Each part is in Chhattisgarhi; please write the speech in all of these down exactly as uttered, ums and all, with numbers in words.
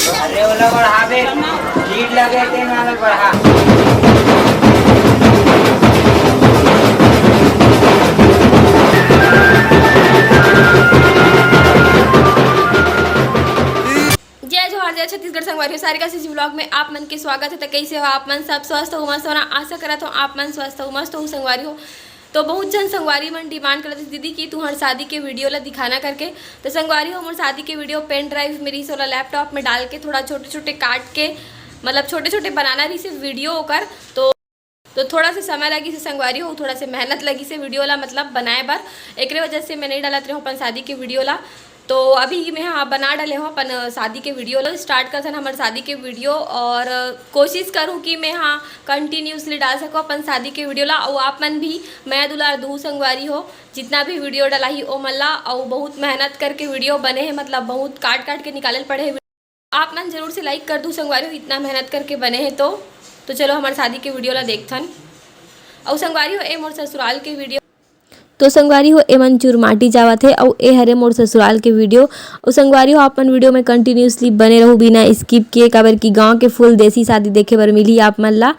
अरे ओला बढ़ाबे, लीड लगे तेन वाला बढ़ा। जय जोहार, जय छत्तीसगढ़ संगवारी हो, सारिका सीजी व्लॉग में आप मन के स्वागत है। तो कैसे हो आप मन? सब स्वस्थ हो, मस्त हो ना? आशा करत हो आप मन स्वस्थ हो, मस्त हो संगवारी हो। तो बहुत झन संगवारी मन डिमांड करत हे, "दीदी कि तुहर शादी के वीडियो ला दिखाना" करके। तो संगवारी हो, मोर शादी के वीडियो पेन ड्राइव में रहिस, ओला लैपटॉप में डाल के थोड़ा छोटे छोटे काट के, मतलब छोटे छोटे बनाना रहिस वीडियो ओकर। तो तो थोड़ा से समय लगिस संगवारी हो, थोड़ा से मेहनत लगिस वीडियो ला मतलब बनाए बर, एकरे वजह से मैं नहीं डालत रहूँ अपन शादी के वीडियो ला। तो अभी मैं हाँ बना डाले हूँ अपन शादी के वीडियो ला। स्टार्ट करथन हमर शादी के वीडियो और कोशिश करूँ कि मैं हाँ कंटिन्यूसली डाल सकूँ अपन शादी के वीडियो ला। और आप मन भी मया दुलार दू संगवारी हो, जितना भी वीडियो डलाही ओ मन ला। और बहुत मेहनत करके वीडियो बने हैं, मतलब बहुत काट काट के निकाले पड़े हैं। आप मन जरूर से लाइक कर दू संगवारी हो, इतना मेहनत करके बने हैं तो। तो चलो हमारे शादी के वीडियो ला देखथन। और संगवारी हो, ए मोर ससुराल के वीडियो। तो संगवारी हो, एमन चुरमाटी जावत हे, अउ ए हरे मोर ससुराल के वीडियो। अउ संगवारी हो, आप मन वीडियो में कंटिन्यूसली बने रहू बिना स्किप किए, काबर कि गांव के फुल देसी शादी देखे बर मिली आप मन ला।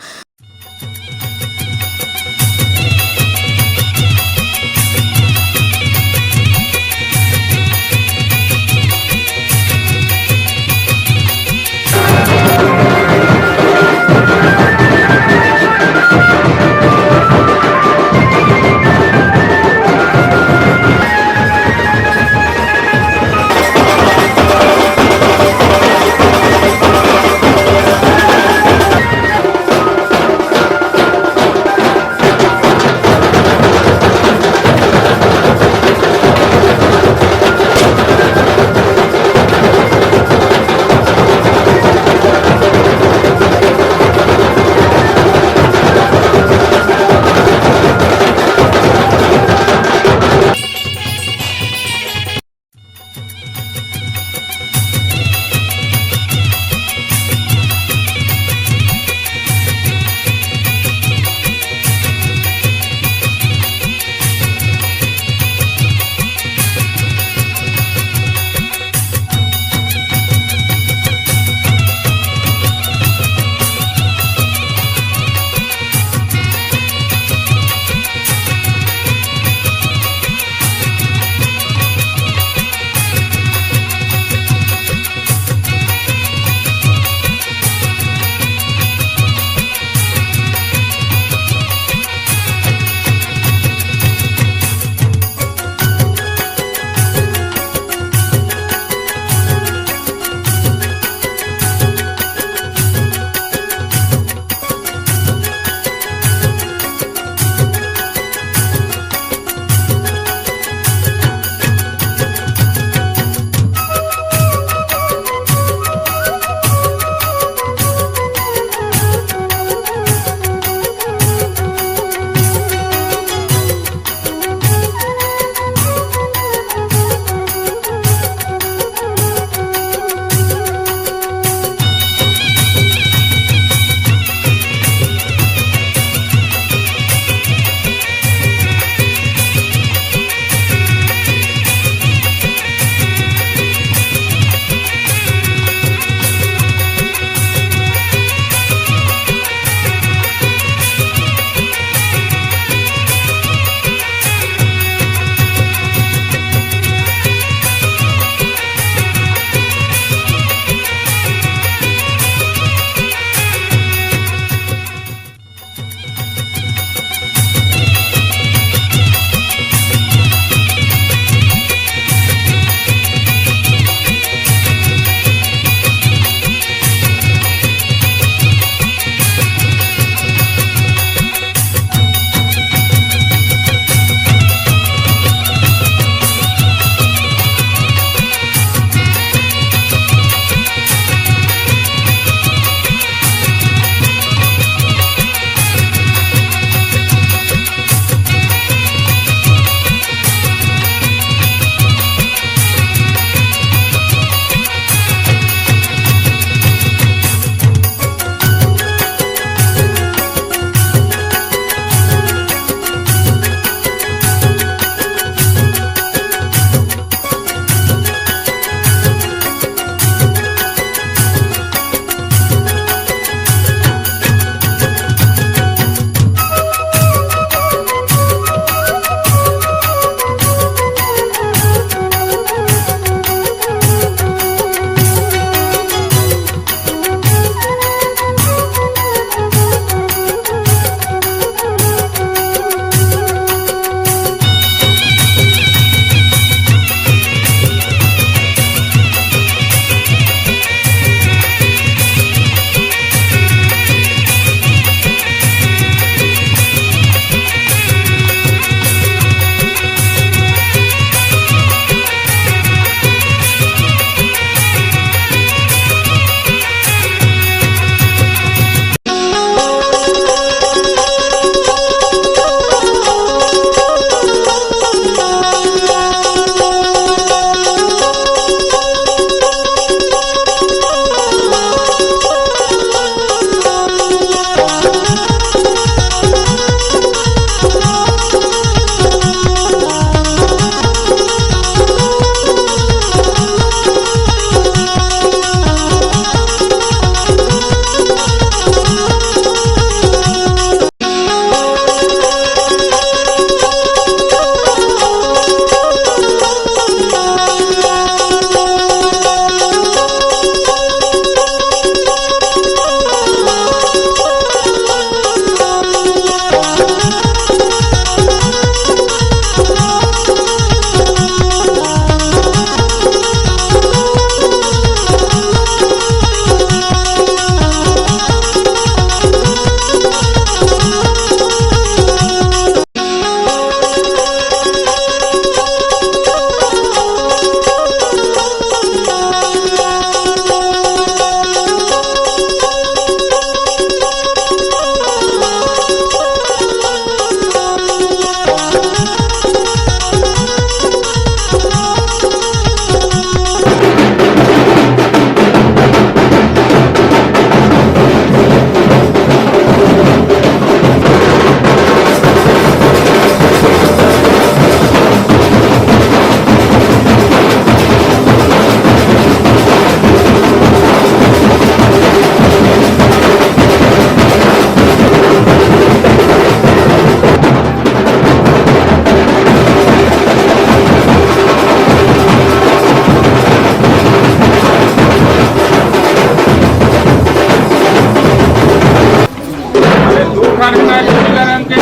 पीला रंग के,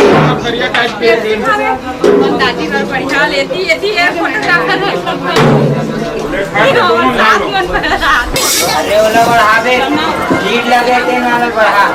करिया टाइप के। दादी बर बढ़िया लेती, एती ए फोटोग्राफर है। अरे ओला बढ़ावे, भीड़ लगे ते ना बढ़ा।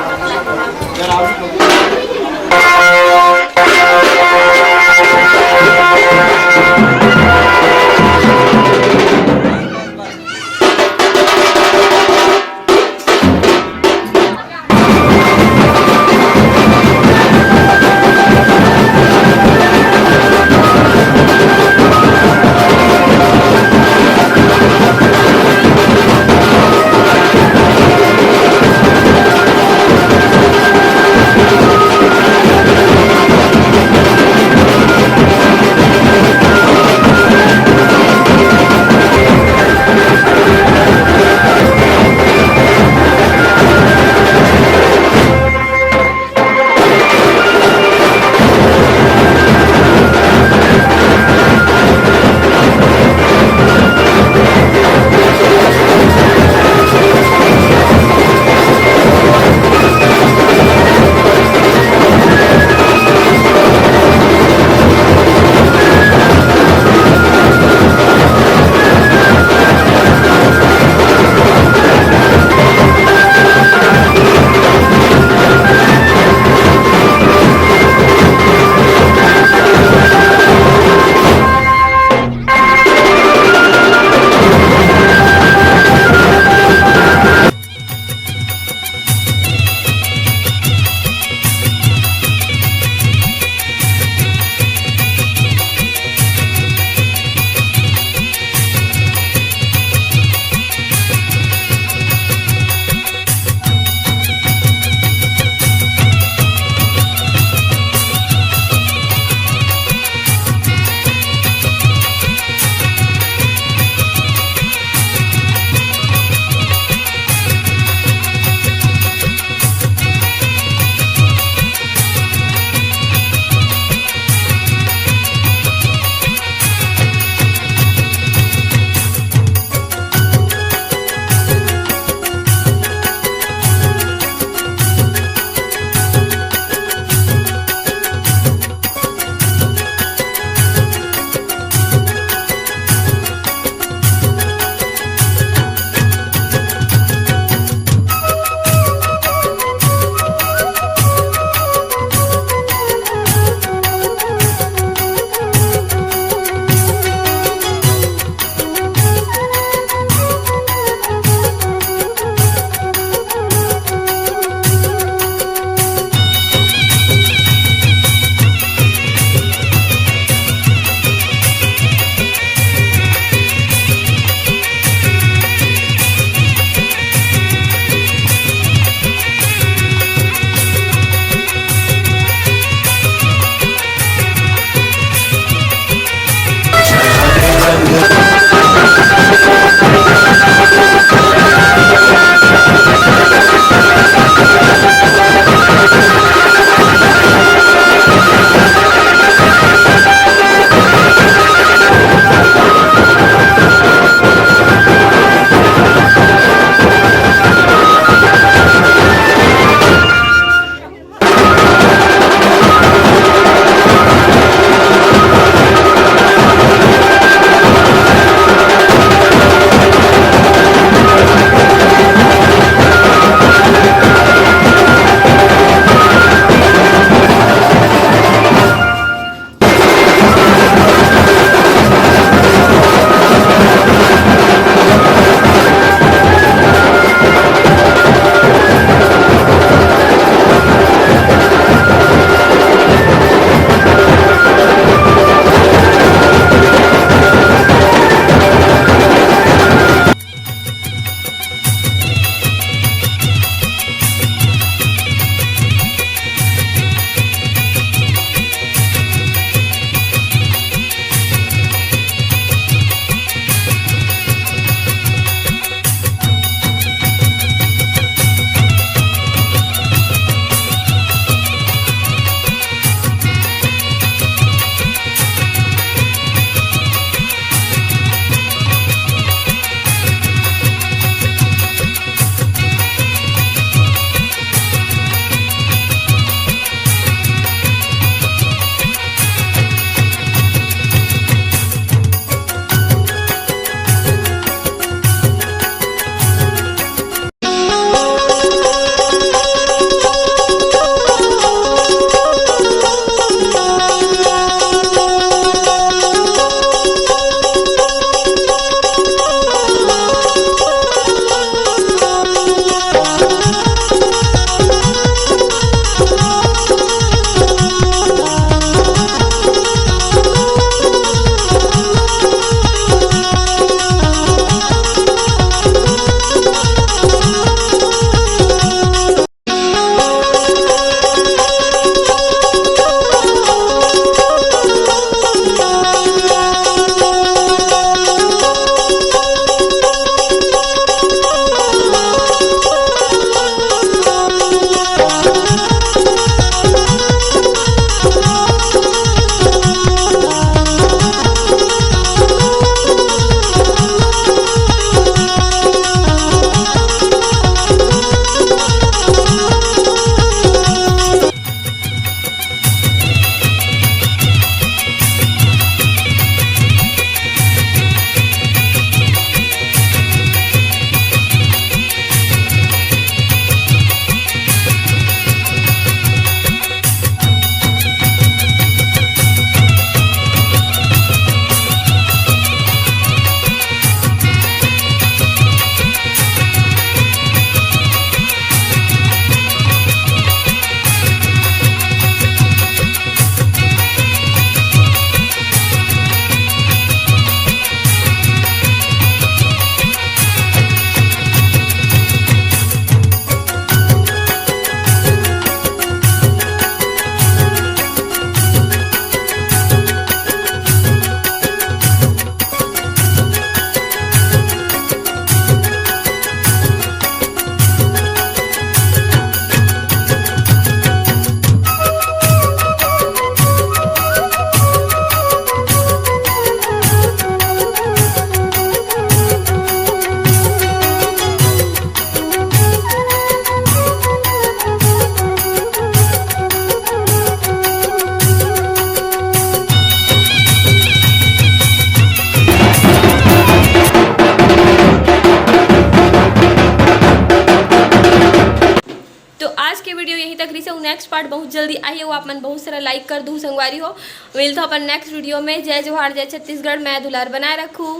वीडियो यहीं तक रहिसे, नेक्स्ट पार्ट बहुत जल्दी आही, वो आप मन बहुत सारा लाइक कर दू संगवारी हो। मिलता अपन नेक्स्ट वीडियो में। जय जोहार, जय छत्तीसगढ़, मैं दुलार बनाए रखू।